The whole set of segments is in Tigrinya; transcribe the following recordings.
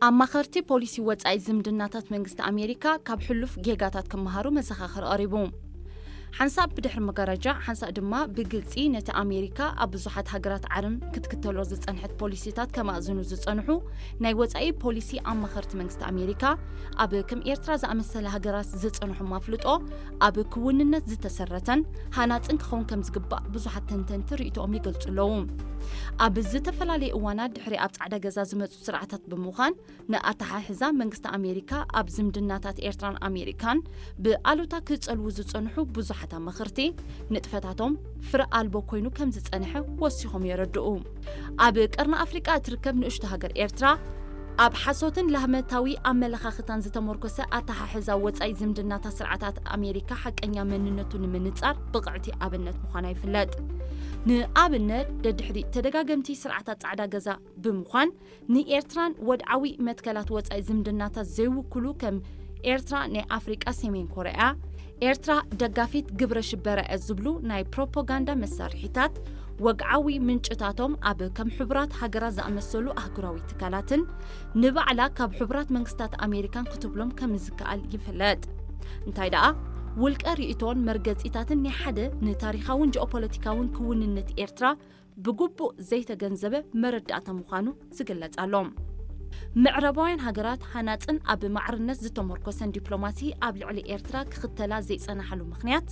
ኣማኸርቲ ፖሊሲ ወጻኢ ዝምድናታት መንግስቲ ኣሜሪካ ካብ ሕሉፍ ጌጋታት ክመሃሩ መዘኻኸሪ ቀሪቡ። ሓንሳብ ብድሕሪ መጋረጃ፣ ሓንሳብ ድማ ብግልጺ ነቲ ኣሜሪካ ኣብ ብዙሓት ሃገራት ዓለም ክትክተሎ ዝጸንሐት ፖሊሲታት ከማእዝኑ ዝጸንሑ ናይ ወጻኢ ፖሊሲ ኣማኸርቲ መንግስቲ ኣሜሪካ፣ ኣብ ከም ኤርትራ ዝኣመሰለ ሃገራት ዝጸንሖም ኣፍልጦ ኣብ ክውንነት ዝተሰረተን ሃናጽን ክኸውን ከም ዝግባእ ብዙሓት ተንተንቲ ርእይቶኦም ይገልጹ ኣለዉ። ኣብ ዝተፈላለየ እዋናት ድሕሪ ኣብ ጻዕዳ ገዛ ዝመጹ ስርዓታት ብምዃን፣ ንኣተሓሕዛ መንግስቲ ኣሜሪካ ኣብ ዝምድናታት ኤርትራን ኣሜሪካን ብኣሉታ ክጸልዉ ዝጸንሑ ብዙሓት ኣማኸርቲ፣ ንጥፈታቶም ፍረ ኣልቦ ኮይኑ ከም ዝጸንሐ ወሲኾም የረድኡ። ኣብ ቀርኒ ኣፍሪቃ እትርከብ ንእሽቶ ሃገር ኤርትራ፣ ኣብ ሓሶትን ላህመታዊ ኣመለኻኽታን ዝተመርኮሰ ኣተሓሕዛ ወጻኢ ዝምድናታት ስርዓታት ኣሜሪካ ሓቀኛ መንነቱ ንምንጻር ብቕዕቲ ኣብነት ምዃና ይፍለጥ። ንኣብነት፣ ደድሕሪ ተደጋገምቲ ስርዓታት ጻዕዳ ገዛ ብምዃን፣ ንኤርትራን ወድዓዊ መትከላት ወጻኢ ዝምድናታት ዘይውክሉ፣ ከም ኤርትራ ናይ ኣፍሪቃ ሰሜን ኮርያ፣ ኤርትራ ደጋፊት ግብረ ሽበራ እያ ዝብሉ ናይ ፕሮፓጋንዳ መሳርሒታት፣ ወግዓዊ ምንጭታቶም ኣብ ከም ሕቡራት ሃገራት ዝኣመሰሉ ኣህጉራዊ ትካላትን ንባዕላ ካብ ሕቡራት መንግስታት ኣሜሪካን ክትብሎም ከም ዝከኣል ይፍለጥ። እንታይ ደኣ፣ ውልቀ ርእይቶን መርገጺታትን ናይ ሓደ ንታሪኻውን ጂኦፖለቲካውን ክውንነት ኤርትራ ብግቡእ ዘይተገንዘበ መረዳእታ ምዃኑ ዝግለጽ ኣሎ። ምዕራባውያን ሃገራት ሃናጽን ኣብ ማዕርነት ዝተመርኮሰን ዲፕሎማሲ ኣብ ልዕሊ ኤርትራ ክኽተላ ዘይጸናሓሉ ምኽንያት፣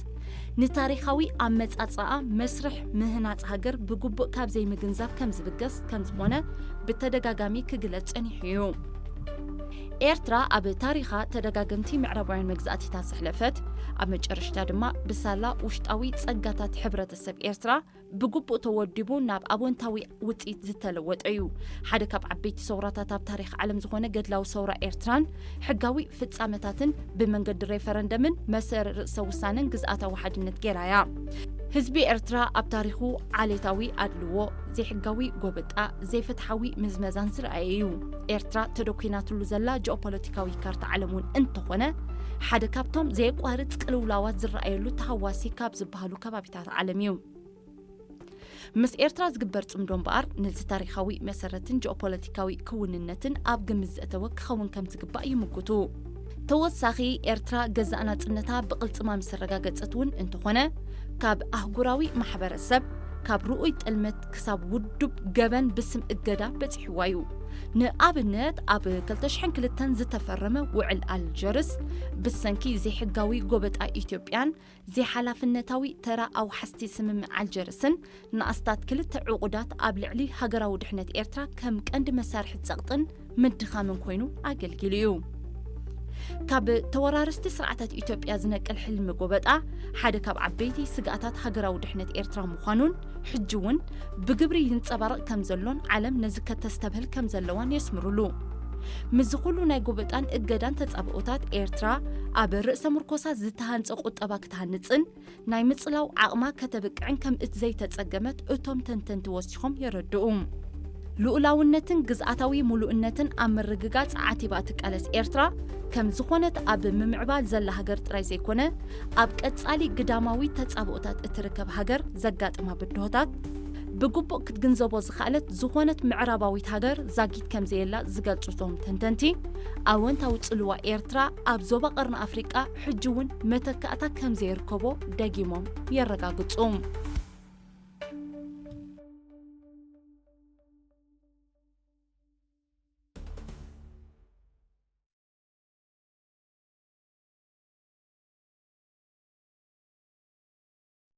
ንታሪኻዊ ኣመጻጽኣ መስርሕ ምህናጽ ሃገር ብግቡእ ካብ ዘይምግንዛብ ከም ዝብገስ ከም ዝኾነ ብተደጋጋሚ ክግለጽ ጸኒሑ እዩ። ኤርትራ ኣብ ታሪኻ ተደጋገምቲ ምዕራባውያን መግዛእቲታት ዘሕለፈት፣ ኣብ መጨረሽታ ድማ ብሳላ ውሽጣዊ ጸጋታት ሕብረተሰብ ኤርትራ ብግቡእ ተወዲቡ ናብ ኣወንታዊ ውጽኢት ዝተለወጠ እዩ። ሓደ ካብ ዓበይቲ ሰውራታት ኣብ ታሪኽ ዓለም ዝኾነ ገድላዊ ሰውራ ኤርትራን ሕጋዊ ፍጻመታትን ብመንገዲ ሬፈረንደምን መሰሪ ርእሰ ውሳነን ግዝኣታዊ ሓድነት ገይራ እያ። ህዝቢ ኤርትራ ኣብ ታሪኹ ዓሌታዊ ኣድልዎ፣ ዘይሕጋዊ ጎበጣ፣ ዘይፍትሓዊ ምዝመዛን ዝረኣየ እዩ። ኤርትራ ተደኲናትሉ ዘላ ጂኦፖለቲካዊ ካርታ ዓለም እውን እንተኾነ፣ ሓደ ካብቶም ዘየቋርጽ ቅልውላዋት ዝረኣየሉ ተሃዋሲ ካብ ዝበሃሉ ከባቢታት ዓለም እዩ። ምስ ኤርትራ ዝግበር ጽምዶ እምበኣር፣ ነዚ ታሪኻዊ መሰረትን ጂኦፖለቲካዊ ክውንነትን ኣብ ግምት ዘእተወ ክኸውን ከም ዝግባእ ይምጉቱ። ተወሳኺ፣ ኤርትራ ገዛእ ናጽነታ ብቕልጽማ ምስ ኣረጋገጸት እውን እንተኾነ፣ ካብ ኣህጉራዊ ማሕበረሰብ፣ ካብ ርኡይ ጥልመት ክሳብ ውዱብ ገበን ብስም እገዳ በጺሕዋ እዩ። ንኣብነት፣ ኣብ ክልተ ሽሕን ክልተን ዝተፈረመ ውዕል ኣልጀርስ፣ ብሰንኪ ዘይሕጋዊ ጎበጣ ኢትዮጵያን ዘይሓላፍነታዊ ተራ ኣውሓስቲ ስምምዕ ኣልጀርስን ንኣስታት ክልተ ዕቑዳት ኣብ ልዕሊ ሃገራዊ ድሕነት ኤርትራ ከም ቀንዲ መሳርሒ ጸቕጥን ምድኻምን ኮይኑ ኣገልጊሉ እዩ። ካብ ተወራረስቲ ስርዓታት ኢትዮጵያ ዝነቅል ሕልሚ ጎበጣ ሓደ ካብ ዓበይቲ ስግኣታት ሃገራዊ ድሕነት ኤርትራ ምዃኑን፣ ሕጂ እውን ብግብሪ ይንጸባረቕ ከም ዘሎን ዓለም ነዚ ከተስተብህል ከም ዘለዋን የስምሩሉ። ምስዚ ኩሉ ናይ ጎበጣን እገዳን ተጻብኦታት፣ ኤርትራ ኣብ ርእሰ ምርኮሳ ዝተሃንጸ ቁጠባ ክትሃንጽን ናይ ምጽላው ዓቕማ ከተብቅዕን ከም እትዘይተጸገመት እቶም ተንተንቲ ወሲኾም የረድኡ። ልኡላውነትን ግዝኣታዊ ምሉእነትን ኣብ ምርግጋጽ ዓቲባ እትቃለስ ኤርትራ፣ ከም ዝኾነት ኣብ ምምዕባል ዘላ ሃገር ጥራይ ዘይኮነ፣ ኣብ ቀጻሊ ግዳማዊ ተጻብኦታት እትርከብ ሃገር ዘጋጥማ ብድሆታት፣ ብግቡእ ክትግንዘቦ ዝኸኣለት ዝኾነት ምዕራባዊት ሃገር ዛጊት ከም ዘየላ ዝገልጹ እቶም ተንተንቲ፣ ኣወንታዊ ጽልዋ ኤርትራ ኣብ ዞባ ቀርኒ ኣፍሪቃ ሕጂ እውን መተካእታ ከም ዘየርከቦ ደጊሞም የረጋግጹ።